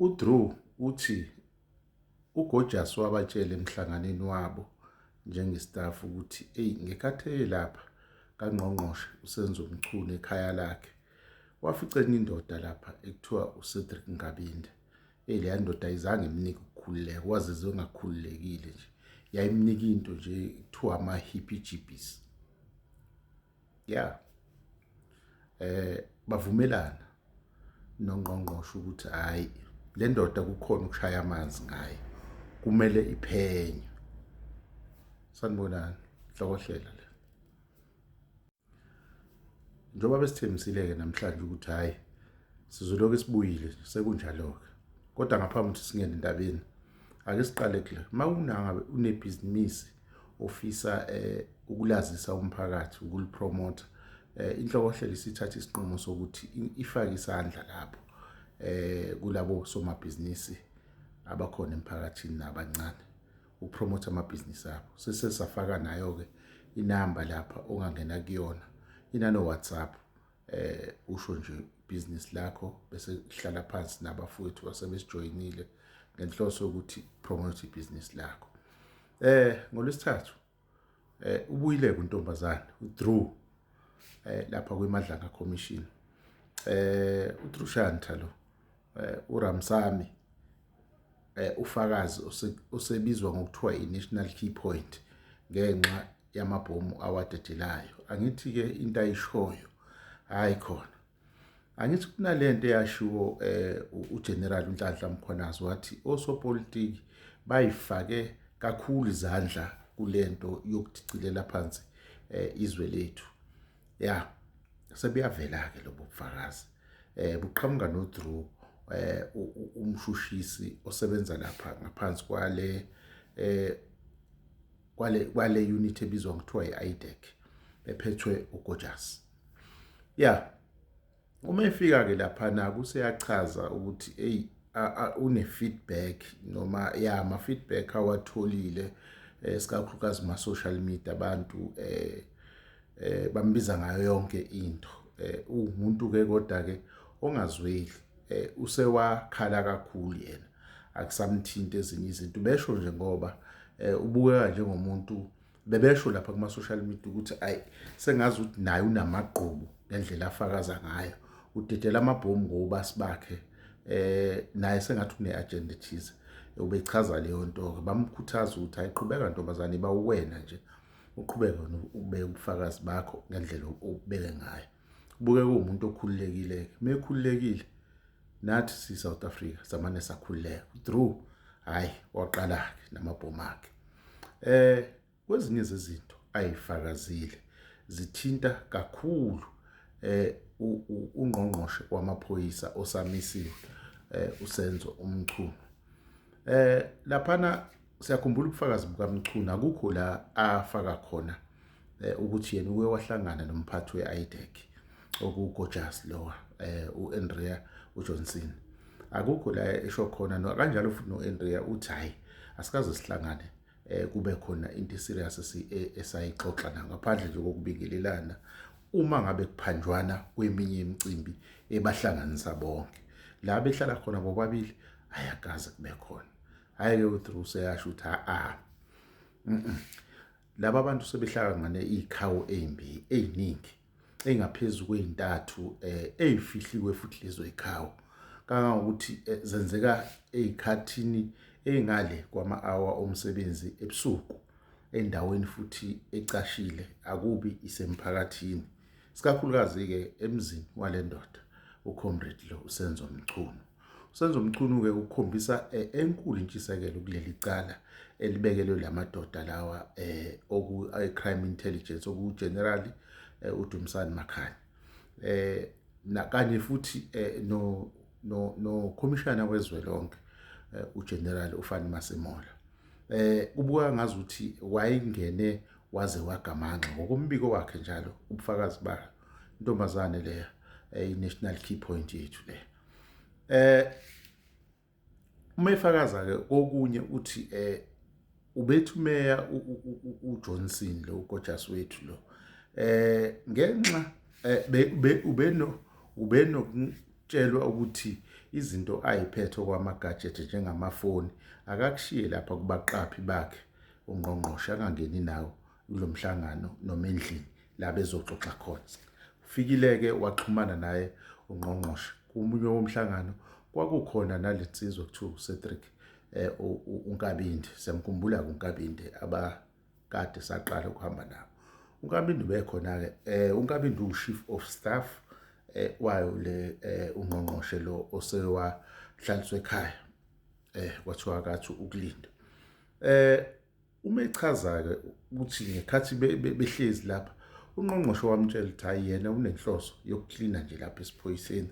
UDrew uthi uGorgeous wabatshela emhlanganweni wabo njengestaff ukuthi eyi ngekhathi eyelapha kaNgqongqoshe uSenzo Mchunu ekhaya lakhe wafica enye indoda lapha ekuthiwa uCedric Nkabinde. Eyi leya ndoda ayizange imnike ukukhululeka, wazizwa engakhululekile nje. Yayimnika into nje kuthiwa ama-hippie jibbies. Ya. Bavumelana nongqongqoshe ukuthi hhayi le ndoda kukhona ukushaya amanzi ngayo kumele iphenywe. Sanibonani, Hlokohlela le. Njengoba besithembisile-ke namhlanje ukuthi hhayi sizolokhu sibuyile sekunjalo-ke. Kodwa ngaphambi ukuthi singene endabeni, ake siqale kule. Uma unangabe unebhizinisi ofisa ukulazisa umphakathi, ukulipromotha, inhlokohlelo isithatha isinqumo sokuthi ifake isandla lapho kulabo somabhizinisi abakhona emphakathini nabancane ukupromotha amabhizinisi abo. Sesesafaka nayo-ke inamba lapha ongangena kuyona, inano-WhatsApp. Usho nje ibhizinisi lakho bese kuhlala phansi nabafowethu asebesijoyinile ngenhloso yokuthi promote ibhizinisi lakho. NgoLwesithathu ubuyile kuntombazane uDrew lapha kwiMadlanga Commission. uDrew Shanta lo uRamsami ufakazi osebizwa ngokuthiwa i-National Key Point ngenxa yamabhomu awadedelayo. Angithi-ke into ayishoyo hhayi khona. Angithi kunalento eyashiwo uGeneral uNhlanhla Mkhwanazi wathi osopolitiki bayifake kakhulu izandla kulento yokudicilela phansi izwe lethu. Ya, sebuyavela-ke lobo bufakazi. Buqhamuka noDrew umshushisi osebenza lapha ngaphansi kwale kwale unit ebizwa ngokuthiwa i-IDAC ephethwe uGorgeous. Ya, uma efika ke laphana kuseyachaza ukuthi hey une feedback noma ya ama feedback awatholile sikakhulukazi ma social media abantu bambiza ngayo yonke into. Umuntu ke kodwa ke ongazweli usewakhala kakhulu yena, akusamthinti ezinye izinto besho nje ngoba ubukeka njengomuntu bebesho lapha kuma social media ukuthi ayi sengazi ukuthi naye unamagqubu ngendlela afakaza ngayo, udedela amabhomu ngobasi bakhe naye sengathi une agenda ethize. Ubechaza leyo nto ke, bamkhuthaza ukuthi ayiqhubeka ntombazane iba uwena nje uqhubeke ubeke ubufakazi bakho ngendlela obeke ngayo. Ubukeka uwumuntu okhululekile ke, mekhululekile nathi si South Africa samane sakhululeka. Drew hayi waqala ke namabhomu akhe. Kwezinye zezinto ayifakazile zithinta kakhulu ungqongqoshe wamaphoyisa osamisiwe uSenzo uMchunu. Laphana siyakhumbula ubufakazi bukaMchunu, akukho la afaka khona ukuthi yena uke wahlangana nomphathi we-IDAC okuGorgeous lowa uAndrea uJohnson. Akukho la esho khona no kanjalo futhi noAndrea uthi hayi asikaze sihlangane kube khona into serious esayixoxa na ngaphandle nje kokubingelelana uma ngabe kuphanjwana kweminye imicimbi ebahlanganisa bonke. La behlala khona bobabili ayakaze kube khona. Hayi ke uDrew seyasho ukuthi a laba bantu sebehlangane izikhawu ezimbi eziningi engaphezulu kwezintathu ezifihliwe futhi lezo zikhawu kangangokuthi zenzeka ezikhathini engale kwama-hour omsebenzi ebusuku endaweni futhi ecashile, akubi isemphakathini, sikakhulukazi ke emzini walendoda uComrade lo uSenzo Mchunu. USenzo Mchunu ke ukukhombisa enkulu intshisekelo kuleli cala elibekelwe lamadoda lawa oku crime intelligence oku General uDumsani Makhanya na kanye futhi no no no commissioner wezwe lonke uGeneral uFani Masemola. Kubuka ngazuthi wayengene waze wagamanxa ngokombiko wakhe njalo ubufakazi bakhe intombazane leya i-National Key Point yethu le. Uma efakaza ke kokunye uthi ubethi umeya uJohnson lo uGorgeous wethu lo ngenxa ubenokutshelwa ukuthi izinto ayiphethe okwama-gadget njengamafoni akakushiye lapha kubaqaphi bakhe ungqongqoshe angangeni nawo kulo mhlangano noma endlini la bezoxoxa khona. Ufikile-ke waxhumana naye ungqongqoshe komunye womhlangano kwakukhona nale nsizwa kuthiwa uCedric uNkabinde. Siyamkhumbula-ke uNkabinde abakade saqala ukuhamba nabo. UNkabinde ubekhona-ke uNkabinde uwu-chief of staff wayo le ungqongqoshe lo osewahlaliswa ekhaya kwathiwa kathi ukulinda. Uma echaza-ke ukuthi ngekhathi behlezi lapha ungqongqoshe wamtshela ukuthi hhayi yena unenhloso yokuklina nje lapha esiphoyiseni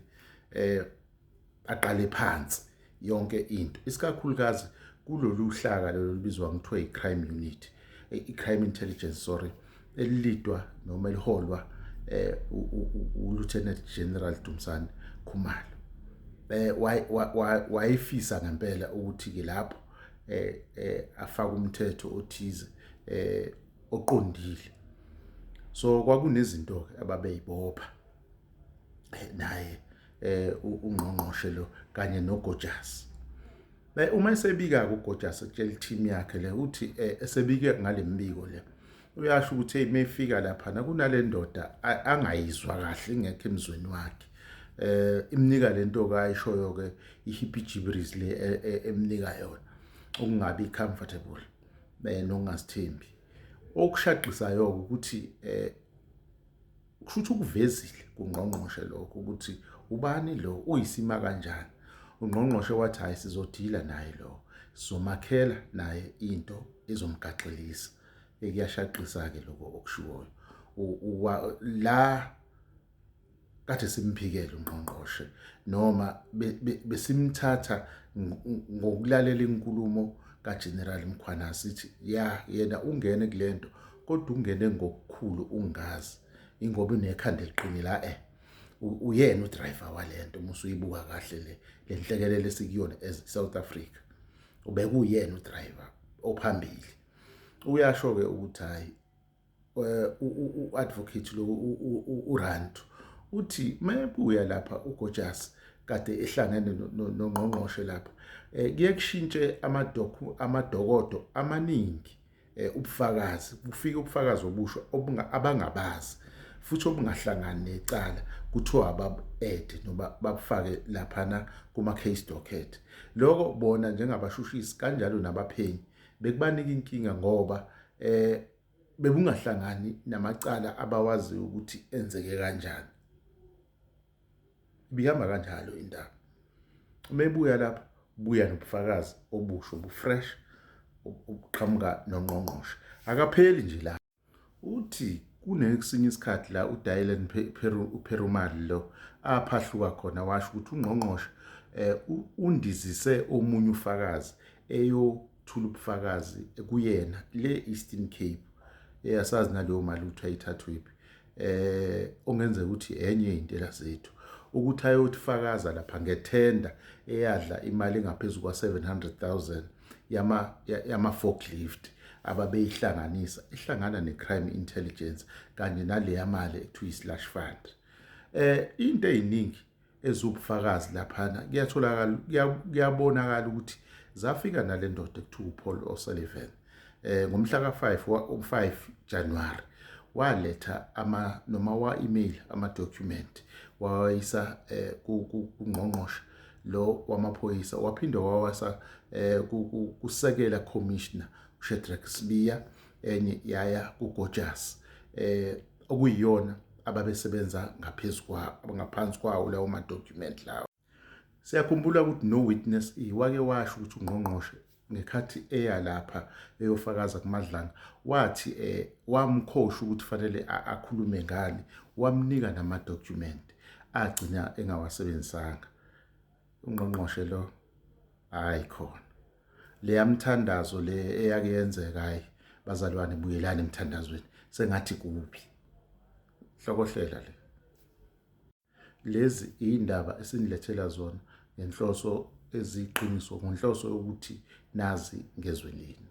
aqale phansi yonke into isikakhulukazi kulolu hlaka lolu libizwa ngithiwa i-crime unit, i-crime intelligence sorry, elilidwa noma eliholwa uLieutenant General Dumisani Khumalo. Wayefisa ngempela ukuthi ke lapho afake umthetho othize oqondile. So kwakunezinto ke ababeyibopha naye ungqongqoshe lo kanye noGojas. Uma esebika kuGojas etshela team yakhe le uthi esebike ngalembiko le uyasho ukuthi hey mefika lapha kunale ndoda angayizwa kahle ingekho emzweni wakhe imnika lento kayishoyo ke ihippie gibberish le emnika yona ukungabi comfortable nokungazithembi. Okushaqisayo ukuthi kusho ukuthi ukuvezile kungqongqoshe lokho ukuthi ubani lo uyisima kanjani. Ungqongqoshe wathi hayi sizodila naye lo, sizomakhela naye into ezomgaxelisa. Kuyashaqisa ke lokho okushiwoyo la kade simphikele ungqongqoshe noma besimthatha ngokulalela inkulumo kaGeneral Mkhwanazi sithi ya yena ungene kulento kodwa ungene ngokukhulu ungazi ingoba unekhanda eliqinile la uyena udriver walento uma usuyibuka kahle le lenhlekelele esikuyona as South Africa ubekuyena udriver ophambili. Uyasho ke ukuthi hayi u-advocate lo uRantu uthi mayebuya lapha uGojas kade ehlangene nongqongqoshe lapha kuye kushintshe amadokodo amaningi ubufakazi bufike ubufakazi obusho abangabazi futhi obungahlangani necala kuthiwa ababu-add noma babufake laphana kuma-case docket. Lokho bona njengabashushisi kanjalo nabaphenyi bekubanika inkinga ngoba bebungahlangani namacala abawaziyo ukuthi enzeke kanjani. Ibihamba kanjalo indaba. Uma ebuya lapha buya nobufakazi obusho bufresh obuqhamuka nongqongqoshe. Akapheli nje la. Uthi kunesinye isikhathi la uDylan Perumal lo aphahluka khona washo ukuthi ungqongqoshe undizise omunye ufakazi eyothula ubufakazi kuyena le Eastern Cape eyasazi naleyo mali ukuthi ayithathwephi ongenzeka ukuthi enye intela zethu ukuthi ayothifakaza lapha ngethenda eyadla imali engaphezulu kwa 700,000 yama forklift ababeyihlanganisa ihlangana ne-crime intelligence kanye naleya mali ekuthiwa i-slush fund. Into eziningi ezubufakazi laphana kuyatholakala kuyabonakala ukuthi zafika nale ndoda ekuthiwa uPaul O'Sullivan ngomhla ka-5 January waletha noma wa-email ama-document wawayisa kungqongqoshe lo wamaphoyisa waphinde wawasa kusekela commissioner uShadrack Sibiya enye yaya kuGojas okuyiyona ababesebenza ngaphansi kwawo lawo ma-document lawo. Siyakhumbula ukuthi no witness E wake washo ukuthi ungqongqoshe ngekhathi eya lapha eyofakaza kuMadlanga wathi wamkhosha ukuthi fanele akhulume ngani, wamnika nama-document agcina engawasebenzisanga. Ungqongqoshe lo hayi khona leya mthandazo le eyake yenzeka, hayi bazalwane buyelani emthandazweni sengathi kubi hlokohlela le. Lezi indaba esinilethela zona ngenhloso eziqiniso, ngenhloso yokuthi nazi ngezwe lenu.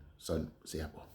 Siyabonga.